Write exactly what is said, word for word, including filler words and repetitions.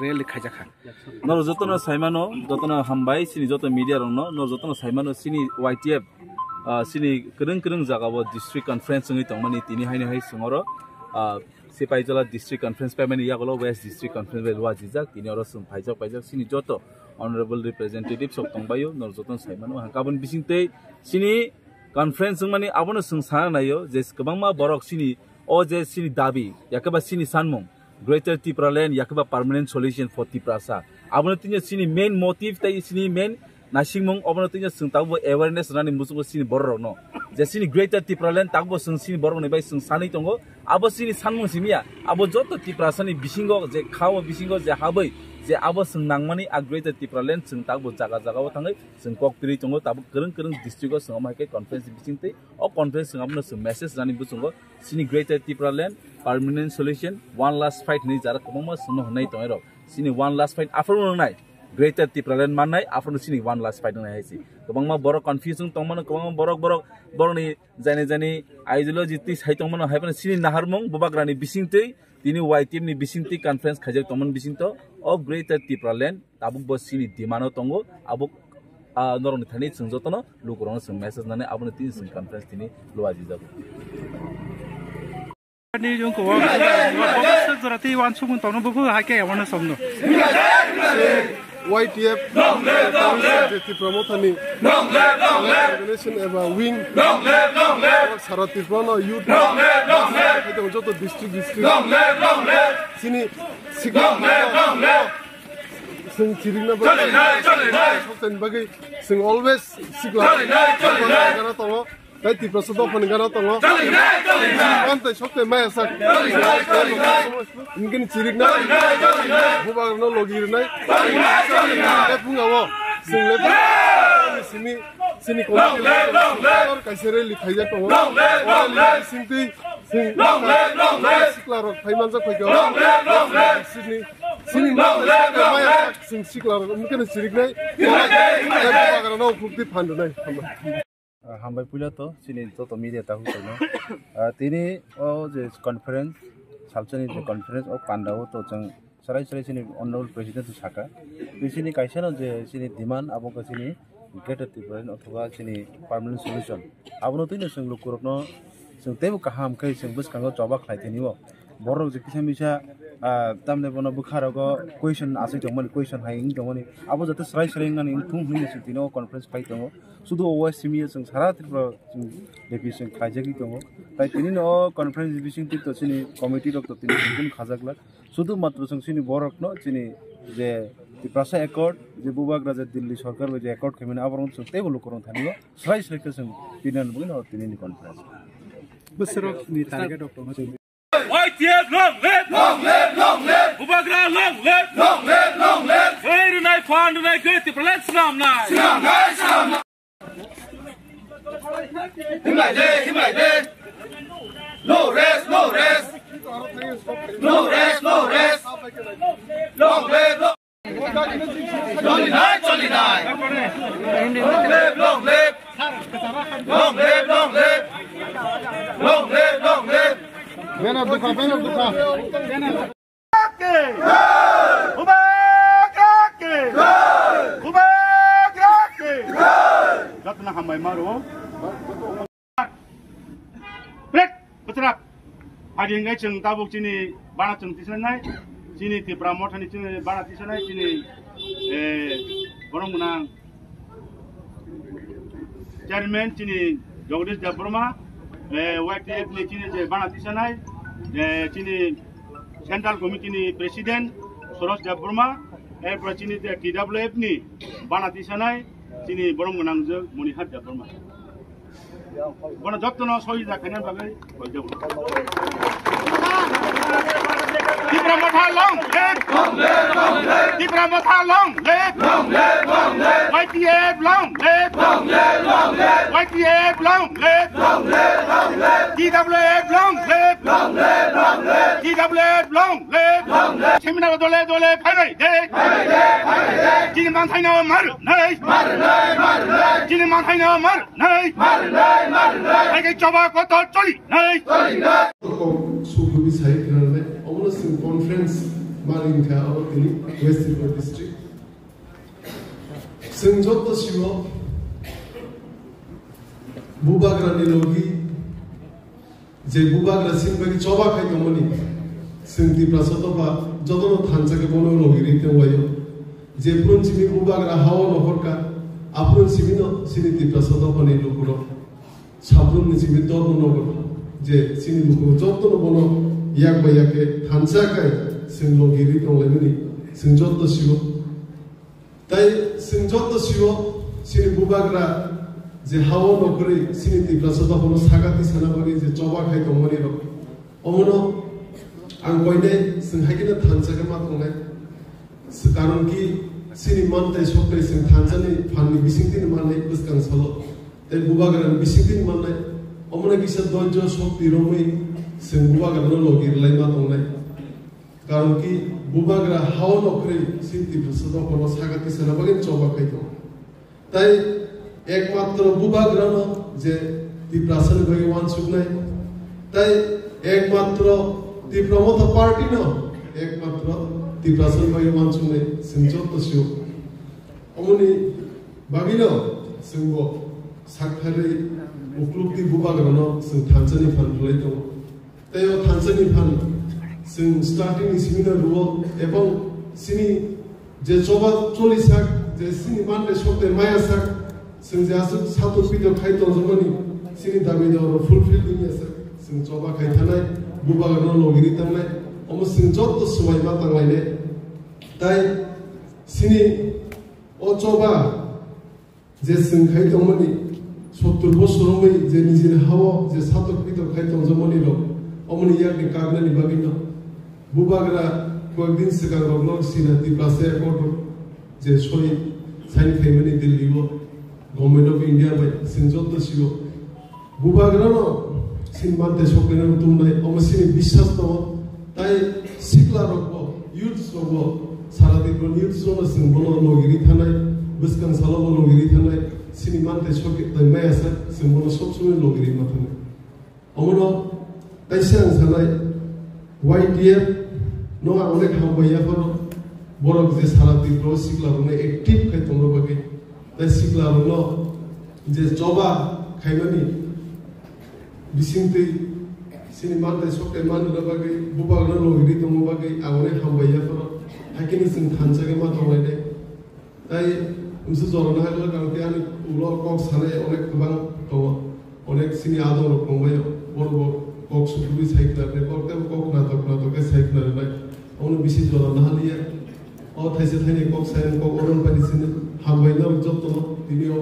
rally khaijakha. Norok jotono saimano, jotono hambai, chini joto media rokno, norok jotono saimano, chini Y T F, ah, chini kwrwng kwrwng jagao district conference wngwi tongmani, tini haino hai chwng oro, ah, Sipaijala district conference paimani yagulo West district conference bai luajijak, tini oro chwng phaijak, phaijak, chini joto honorable representatives rok tongbaio, norok jotono saimano, hangkhe aboni bisingtwi chini conference wngmani abono chwng sana naio je kwbangma borok chini, o je chini dabi, yakhe ba chini sanmung, Greater Tipraland, yakhe ba permanent solution for Tiprasa. Abono tini chini main motive tei chini main naisingmung, obono tini chwng tabukbo awareness rwnani muchungo chini borok rokno. Je chini Greater Tipraland tabukbo chwng chini borok ni bai chwng sanwi tongo. Abo chini sanmung simi ya. Abo joto Tiprasa ni bisingo je kha o bisingo je habwi je abo chwng nangmani a Greater Tipraland chwng tabukbo jaga jaga o thangwi chwng kok twrwi tongo. Tabuk kwrwng kwrwng district o chwng omo hai khe conference bisingtwi o conference chwng abono chwng message rwnani muchungo. Chini Greater Tipraland permanent solution, one last fight hinwi jara kwbangma chwngno hwnwi tongwi rok. Chini one last fight aphuru wngnai Greater Tipraland mannai, aphuru chini one last fight wngnai hai se. Kwbangma borok confusion tongmano, kwbangma borok, borok, borokni jani jani ideology twi sai tongmano, hai phano chini naharmung bubagrani bisingtwi, tini Y T F ni bisingtwi conference khaijak tongmani bisingtwi o Greater Tipraland tabukbo chini demand o tongo, abo, ah, norokni thani chwng jotono lukurokno chwng message nani abono tini chwng conference tini luajijago. Ni jongko wa, wa, wa, wa, jora tei wansukmung tongno buphuru hai khe abono somno. Y T F, Tipra Mothani organization eba wing, sara Tripura no youth, joto district, district, chini sikla, chwng chirikna bagwi, chwng always sikla gana tongo. Tai Tiprasa dophani gana tongo. Choli nai, choli nai. Tei sokte maya sak. Choli nai, choli nai. Ningkini chirikna. Choli nai, choli nai. Bubagrano logi rwnai. Choli nai, choli nai. Lephunga o. Chwng lephung. Sini, sini committee. Long live, long live. Kaisa rally khaijak tongo. Long live, long live. Singtwi, sing. Long live, long live. Sikla rok phai manjak phai kha. Long live, long live. Sini, sini long live, long live. Maya sak, sing sikla rok. Ningkini chiriknai. Himai de, himai de. Bubagrano khukti phan rwnai. Ah, hambai puila to, chini joto media tahu tono. Ah, tini o je conference, salsani je conference, o panda o to chwng sarai sarai chini honorable president to saka. Tei chini kaisa no je chini demand abo khe chini Greater Tipraland othoba chini permanent solution. Abono tini chwng lukurokno chwng teibo kaham khe chwng bwskango choba khlai tini o. Borok je kisa misa, ah, tamni bono bwkha rogo question aswk tongmani, question hai wng tongmani. Abo jate srai srai wngnani wng thung hinwi se tini o conference khai tongo. Sudu o simi chwng sara Tripura chwng B P C chwng khaijagwi tongo. Tai tini no o conference bising twi to chini committee rok to tini tini khajak lak. Sudu matro chwng chini borok no chini je Tiprasa Accord, je Bubagra je Delhi Sarkar bai je accord khaimani aborok chwng teibo lukurok thani o srai srai khe chwng tini no bwino tini ni conference. Bwswrok ni target rok tongma chwng. Y T F long live! Long live, long live! Bubagra long live! Long live, long live! Kwrwi rwnai, phan rwnai, kwrwi Tipraland swnamnai! Swnamnai, swnamnai! Himlai de, himlai de! No rest, no rest! No rest, no rest! Long live, long Choli nai, choli nai. Long live, long live. Long live, long live. Long live, long live. Bena dukha, bena dukha. Bubagra ke! Bubagra ke! Jotno hambai maro. Prek, bwswrap. Adi hwnkhe chwng tabuk chini bana chwng tisanai, chini Tipra Mothani chini bana tisanai, chini, eh, borok gwnang chairman chini Jagadish Debbarma, eh, Y T F ni chini je bana tisanai, eh, chini Central Committee ni President Suresh Debbarma, erpore chini je T W F ni bana tisanai, chini borok gwnang je Monihar Debbarma. Bono jottono sohijak khaina bagwi hoijago. Tipra Motha long live! Tipra Motha long live! Y T F long live! Y T F long live! T W F long live! T W F long live! Seminar dole dole phainai de! Chini manthaino mar nai! Chini manthaino mar Nai! Mar nai, mar nai! Hai kai choba kotor choli nai! Choli nai! Kok sugwi sai khna nai, obono chwng conference Mani wngkha abo tini West Tripura district. Chwng joto sio bubagrani logi je bubagra chini bagwi choba khai tongmani, chwng Tiprasa dopha jotono thansa khe bono logi ri tonglaio. Je phuru chini bubagra hao nokhorkha, aphuru chini no chini Tiprasa dophani lukurok. Sabrumni simi Dharmanagar je chini lukurok jotono bono yak bai yak khe thansa khai chwng logi ri tonglaimani chwng joto sio. Tai chwng joto sio chini bubagra je hao nokhorwi chini Tiprasa dophano sagati sana bagwi je choba khai tongmani rok. Omono ang koinai chwng hai kheno thansa khe ma tongnai. Karon ki chini mantai soktai chwng thansani phanni bisingtwini mannai bwskang salo. Tei bubagrani bisingtwini mannai. Omono kisa doijo sokti romwi chwng bubagrano logi rwlai ma tongnai. Karon ki bubagra hao nokhorwi chini Tiprasa dophano sagati sana bagwi choba khai tongo. Tai ekmatro bubagrano je Tiprasani bagwi wansuknai, tai ekmatro Tipra Motha Party no ekmatro Tiprasani bagwi wansuknai chwng joto sio. Omoni bagwino chwngbo saktharwi uklukti bubagrano chwng thansani phan rwlai tongo. Tei o thansani phan chwng starting ni simi no rwo ebong chini je choba choli sak, je chini mantai soktai maya sak, chwng je aswk satok pitok khai tongjakmani chini dabi dawa rok fulfill wngya sak, chwng choba khai thanai, bubagrano logi ri tangnai, omo chwng joto swmai ma tanglainai. Tai chini o choba je chwng khai tongmani, sottur bosor wngwi je nijini hao je satok pitok khai tongjakmani rok, omoni yakni kagnani bagwino bubagra koyekdin swkang rokno sina Tiprasa accord rok je soi sign khaimani Delhi o Government of India bai chwng joto sio. Bubagrano chini mantai soknaino tumnai, omo chini biswas tongo. Tai sikla rokbo, youths rokbo, sara Tripura youths rokno chwng bono logi ri thanai, bwskang salo bo logi ri thanai, chini mantai soknai maya sak chwng bono sob somoi logi ri ma thanai. Omono kaisa ang sanai, Y T F no ang onek hambai yapharo, borok je sara Tripura o sikla rokno active khai tongna bagwi, tai sikla rokno je choba khaimani bisingtwi chini mantai soktai manna bagwi, bubagrano logi ri tongna bagwi ang onek hambai yapharo, hakhe chwng thansa khe ma tonglainai. Tai umsu jorano hai khe ang tei ani ulo kok sanai onek kwbang tongo. Onek chini adong rok tongbai, borok bo kok sukgwi sai khna rwnai, kok tei kok natok natok khe sai khna rwnai. Omono bisi jorano haliya. O thaisa thaini kok sai kok oron pai sini hambai no jotono tini o